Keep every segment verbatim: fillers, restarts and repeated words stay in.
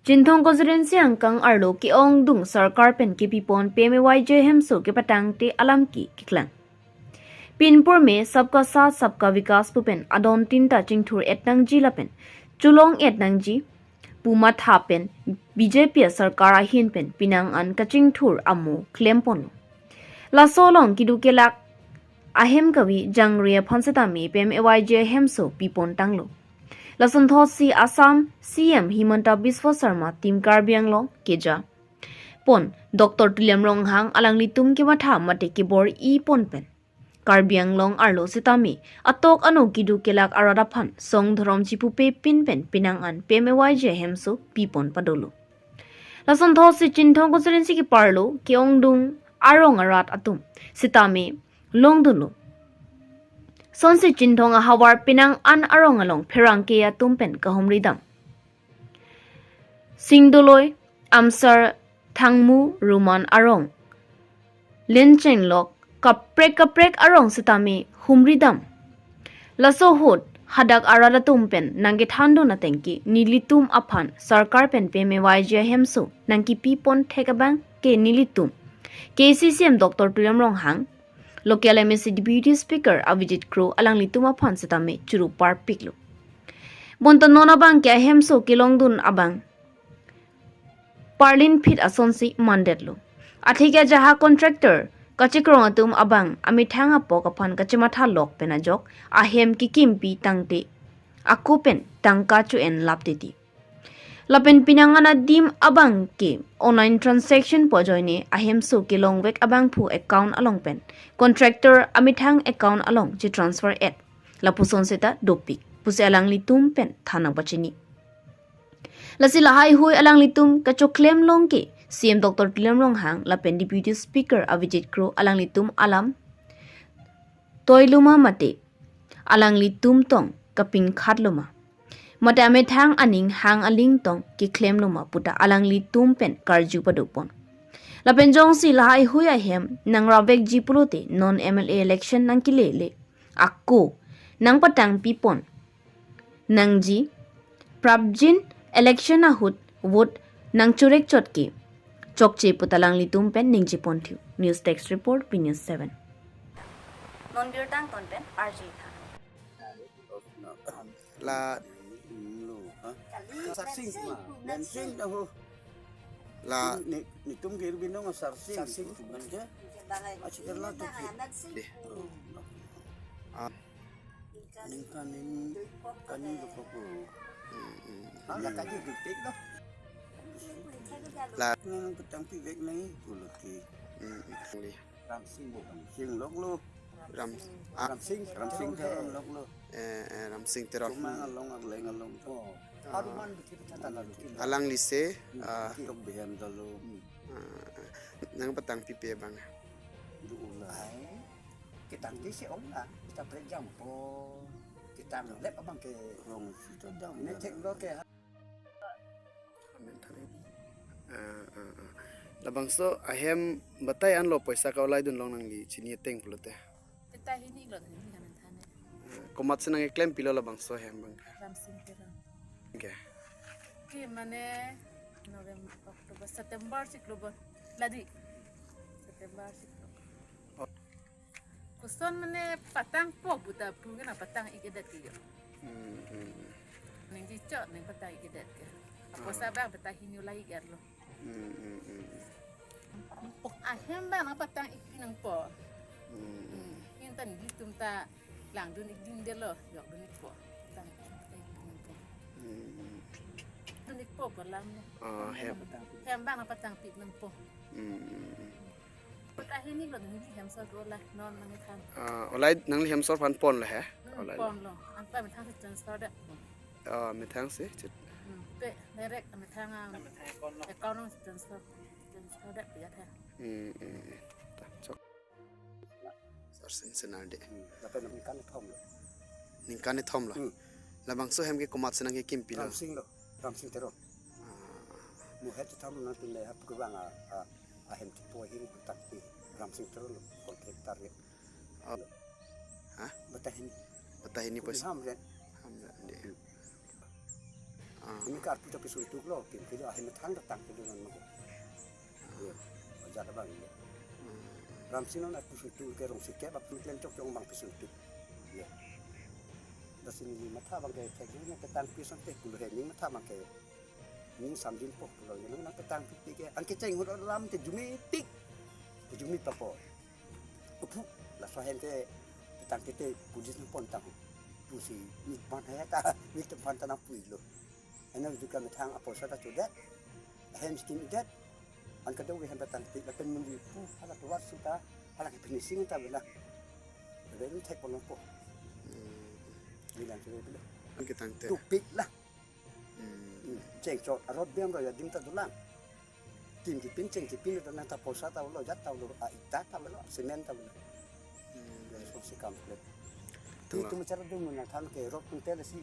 Chinthong constituency angkang arlo ke-ongdung sorkar pen kepipon P M A Y G hemso kepatangte alam ke keklang. Pinpur me sabka saath sabka vikas pu pen adon tinta chingthur-et nangji lapen cholong-et nangji pu matha pen B J P sorkar ahin pen penang an kachingthur amo klemponlo. Laso along kedo kelak ahem kave jangre aphan setame P M A Y G hemso pipon tanglo. Lasonthotsi Assam C M Himanta Biswa Sarma tim Karbi Anglong kejapon Doctor Tuliram Ronghang alanglitum kematha mate kebor-ipon pen Karbi Anglong arlo setame atok ano kedo kelak arat aphan song dhorom chipupe pin pen penang an P M A Y G hemso pipon padolo. Lasonthotsi Chinthong constituency keparlo ke-ongdung arong arat atum setame longdunlo. Sonsi Chinthong ahavar penang an arong along pherangke atum pen kahumridam. Singdoloi, Amsar, Thangmu, Roman arong, Lencheng lok, kaprek kaprek arong setame humridam. Laso ahut hadak arat atum pen nangkethandun ateng ke nelitum aphan sorkar pen P M A Y G hemso nangkepipon thek abang ke nelitum K C C M Doctor Tuliram Ronghang, local M A C Deputy Speaker Avijit Kro alanglitum aphan setame churu parpiklo. Bonta non abang ke ahemso kelongdun abang parlin phit asonsi mandetlo. Atheke ajaha contractor kachekrong atum abang amethang apok aphan kachematha lok pen ajok ahem kekimpi tangte ako pen tangka cho-en lap titi. Lapen penang an adim abang ke online transaction pu ajoine ahemso kelongvek abangphu account along pen contractor amethang account along chetransfer-et lapuson seta dopik pusi alanglitum pen than nangpachini. Lasi lahai hui alanglitum kachoklem long ke C M Doctor Tuliram Ronghang lapen Deputy Speaker Avijit Kro alanglitum alam toiloma mate alanglitum tong kapinkhatloma mate amethang aning hang aling tong keklemloma puta alanglitum pen karju padopon. Lapen jongsi lahai hui ahem nangravekji pulote non M L A election nangkelele ako nangpatangpipon nangji, prapjin election ahut vote nangchorekchot ke chokche puta alanglitum pen ningjeponthu. News Desk Report, B News seven. Non birta angton pen R J Tha. La Sarsing, Sarsing, tahu. La ni, nitum ke binong Sarsing. Sarsing. Bukan ke? Aci kerla tu. Deh. Ah. Ningkan ning, kaning ke pokok. Hmm, hmm. Ah, la kaji dupik dah. La. Nang petang pivek nang kulo ki. Hmm, hmm. Ramsing bu Ramsing lok lo. Ram, ah. Ramsing, Ramsing Teron lok lo. Eh, eh, Ramsing Teron. Cuma along, aleng along. Oh. Aruman betul betul tanda lukin. Alanglise, ah. Tok behem dalo. Ah, ah. Nangpatangpipe abang? Dua lah. Ai, ketangpi si ong lah. Kita perjam po. Kita ngelep abang ke. Rong sita dam. Netek lo ke. Amen, amen. Ah, ah, ah. Labangso ahem batai anlo poisa ka-olai dunlong nangli chini ateng pulote. Batai hini lo hini amen thane. Ah, komatsi nangkeklempilo labangso ahem abang? Ramsing Teron. Oke. Ke mane November, October, September chiklo bo. Ladi. September chiklo. Oh. Koson mane patangpo buta pu ke nangpatang-ik-edet ke jo. Hmm, hmm. Ningjecho nangpatang-ik-edet ke. Apo, ah, sabang batai hini olai-ik-etlo. Hmm, hmm, hmm. Ahem abang nangpatang-ik nangpo. Hmm, hmm. Intan ilitum ta langdun-ik dindelo, jokdun-ikpo. Tang-ik nangpo. Hmm. Dun-ikpo ko alam lo. Ah, hem. Hem abang nangpatangpi nangpo. Hmm, hmm, hmm. Batai hini lo neli hemso dola non nangthan. Ah, olai nangli hemso aphan ponlo he? Hmm, olai ponlo. Anpa methang si transfer det. Ah, methang si? Chit. Hmm, pe direct methang, ah, account nang transfer. Transfer det pia the. Hmm, hmm, hmm. Ta, chok. Sarsing Senardi. Hmm, dapat ningkan thom lo. Ningkan thom lo. Hmm. Labangso ahem ke komatsi nangkekimpilo? Ramsing lo. Ramsing Teron. Ah. Mo het tham nangtum le hap ke bang a, a, ahem chepo hini putangpi. Ramsing Teron lo, contractor le. Oh. Hah? Batai hini. Batai hini. Kuni poisa. Hamren. Hamren, deh. Hmm. Ah. Ini ke arpu ta pisun tuk lo, kim kilo ahem thang datang kilo non mako. Iya, wajar abang iya. Hmm. Ramsing non arpu sun tuk ke rong sikep, arpu klem chok chok abang pisun tuk. Iya. Lasi neli matha abang ke, kaike nangketang pi asonte pulo he, ning matha abang ke. Ning samjin po pulo, nangketang pi ke, anke cheng hut alam te jumepik. Te jume papo. Uphu, laso ahem ke, ketang kete, police nangpon tang. Pusi, ni pan hai ta, ni tepan ta nangpui lo. Ena juga methang apoisa ta chodet. Ahem skim idet. An kadokave ahem ta tangtik lapen nunggi pu hala keluar suta hala ke finishing ta bela. Bela ini thek ponong ko. Hmm. Bilang sudah bela. Anke tangte. Tupik lah. Hmm. Hmm. Cheng chot arot biam ro ya dim ta dolang. Tim kipin cheng kipin dolang ta poisa ta lo jat ta lo a ita ta lo cement ta lo. Hmm. Ya so si complete. Tengah. Itu mecara dum nangthan ke rot pun tel si.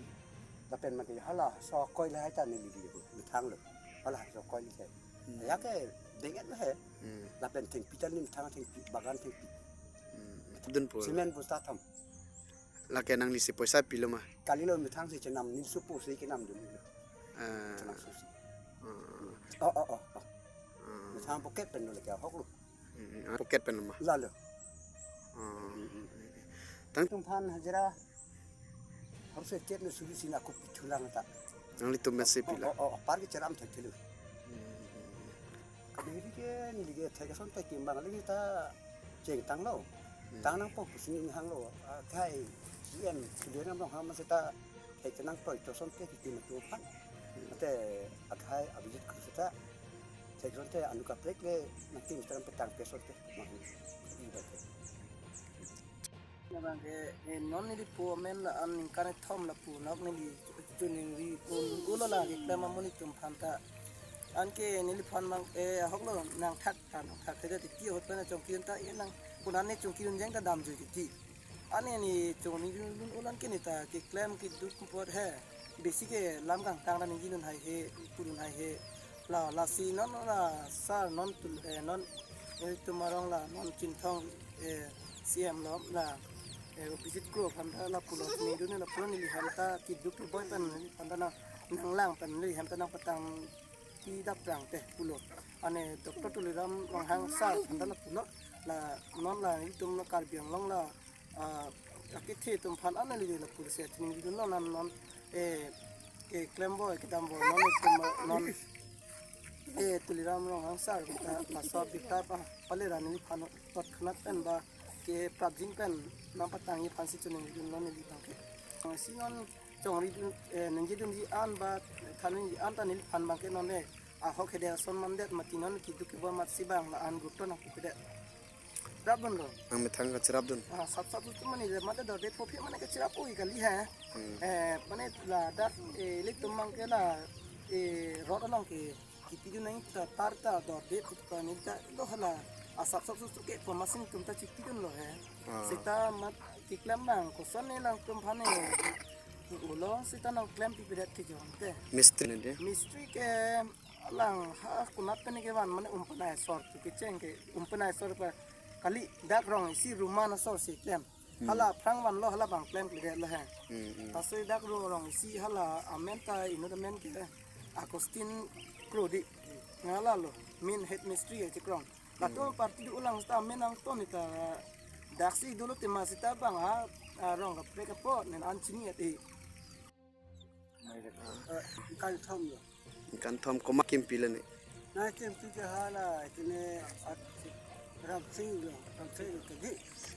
Lapen mati hala so koi le hai ta neli di methang lo. Hala so koi le hai. Hmm. Ya ke dengan le hai. Hmm. Lapen thengpi ta nim thang thengpi bagan thengpi. Hmm. Dun pur. Cement bosta tham. Lake nanglisi poisa pilo ma? Kalilo methang si chenam neli supo si kenam dun lo. Ah. Chenam susi. Ah. Oh, oh, oh, oh. Ah. Methang pocket pen lo lake ahok lo. Hmm, hmm. Ah, pocket pen lo ma? Lalo. Ah. Hmm, hmm. Tang. Tumphan hajira. Harus chet na suri sina aku pithulang ta. Nanglitum mesi pila? Oh, oh, oh, par ke cheram thek thelu. Hmm, hmm, hmm. Kadiri ke, neli ke thek asonte kimbang lagi ta cheng tang lo. Hmm. Tang nangpo pusi ning hang lo. Ah, kai, yen, sudah nam long hama seta thek nangpo ito asonte kitim tu pan. Hmm. Ate akhai Abhijit Kro seta thek asonte anu kaprek le nangtim terang petang pe asonte. Mang. Ini dah. Abang ke, eh, non neli po amen la an ningkan kethom lapu, nok neli choningri un-o lo la keklem amonit atum aphan ta. Anke neliphan abang, eh, ahok lo nangthak ta nangthak hede titi ahut pen chongkidun ta, eh, nang kunan ne chongkidun jeng ta damjui titi. Ane ne choningri un-o lo anke ne ta keklem keduk apot he. Besi ke lam kangtang ta ningkidun haihe, pudun haihe. La, lasi non la sar non tul, eh, non, eh, tum arong la non Chinthong, eh, C M lo la, eh, Abhijit Kro aphan ta lapulo ningdun lapulo neli hem ta keduk keboi pen neli hem ta nang, nanglang pen neli hem ta nangpatang ti dap rang te pulo. Ane Doctor Tuliram Ronghang sar aphan ta lapulo la non la nelitum la Karbi Anglong la ah, akethe atum aphan an neli lapu si athining dun lo nan non, eh, eh, klem boi kedam boi non, eh, tum, non, eh, Tuliram Ronghang sar ta laso abirta pa pale ra neliphan totkhonat pen ba keprapjin pen nangpatangji aphan si choningri dun lo neli abang ke. Ah, si non choningri dun, eh, ningje dunji an ba thanji an ta neliphan abang ke non, eh, ahok hede ason mandet mati non keduk keboi amat si abang la an gurto nangpupedet. Rapdun lo. Nangmethang kachirapdun. Ah, sap sap susu mani le mate dorde pho phi mane kachirap oi kali ha. Hmm. Eh, mane ladak, eh, ilitum abang ke la, eh, rot along ke kipidun nang ta tar ta dorde pho ta ni ta do hala. Ah, sap sap susu ke pho masin atum ta chipidun lo he. Ah. Seta mat keklem abang koson ne nangtum aphan ne. Ulo seta nangklem pipedet kejong te. Mistri ne de? Mistri ke lang ha konat pen kevan mane umpenai asor tu kecheng ke umpenai asor pa kali dak rong isi Roman asor si klem. Hmm. Hala aphrang vanlo hala abang klemkledet lo he. Hmm, hmm. Laso dak ro rong isi hala amen ta inut amen ke Augustine Kro di. Hala lo main head mistri ya chikrong. Latum, hmm, parti do ulang seta amen nangton ta daksi dolo tema seta abang ha, ah, rong kaprek apot nen an chini ati. Eh, ningkan thom lo. Ningkan thom komat kimpi lo ne? Na kimpi ke hala kene at Ramsing lo, Ramsing lo kedi.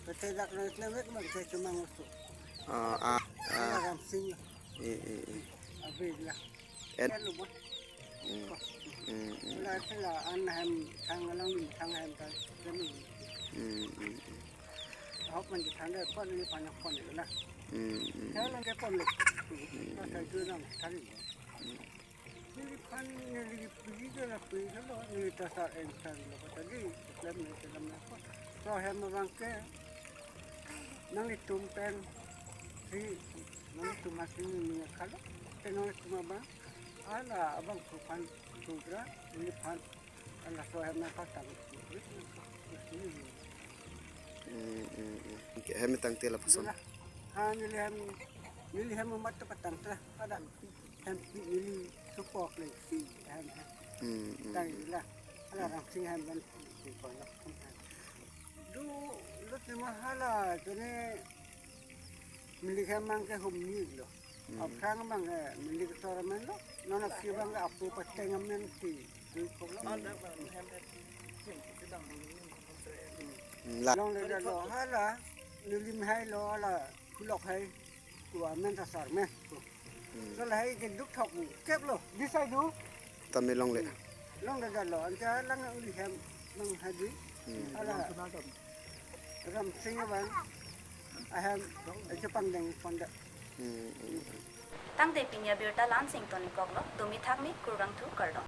Kete dak na kene wek man ke cuma ngusu. Ah, ah, ah. Ramsing lo. Eh, eh, eh. Abi la. Et. Kan lo bot. Hmm. Hmm, hmm. La sila an hem thang alang thang hem ta kami. Hmm, hmm, hmm. Ahok man thang de pon ni pan pon la. Hmm, hmm. Thang lang ke pon le. Hmm. Na thang tu nang thang. Hmm. Neliphan neli pui ke la pui ke lo, neli ta sar en san lo kata di, klem ne ke lam na ko. So hem abang ke, nanglitum pen, si, nanglitum masing ni niya kalo, ke nanglitum abang, ala abang puphan, tugra, neliphan, ala so hem na patang. Hmm, hmm, hmm. Oke, hem tangte lapuson. Ha, neli hem, neli hem umat tu patang telah, ada hem, neli Supok le si hem hem. Hmm, hmm. Tang ila. Hala Ramsing hem ban si kono. Du lo tema hala jone milik hem mang ke humni lo. Hmm. Aphrang mang ke milik sor amen lo. Non aksi bang ke apu pateng amen si. Du ko lo. Hmm. Hmm, la. Longle lo hala. Neli mehai lo hala. Kulok hai. Ku amen ta sar me. Hmm. So lahai ke duk thok kep lo. Bisai du. Tame longle. Longle lo. Anta lang uli hem mang hadi. Hmm. Hala. Ramsing abang. Ahem. Aja pangdeng pangda. Hmm, hmm, hmm. Tangte pini abirta la-ansi ingtonikoklo, dumi thakmi, kurvangthu, kardom.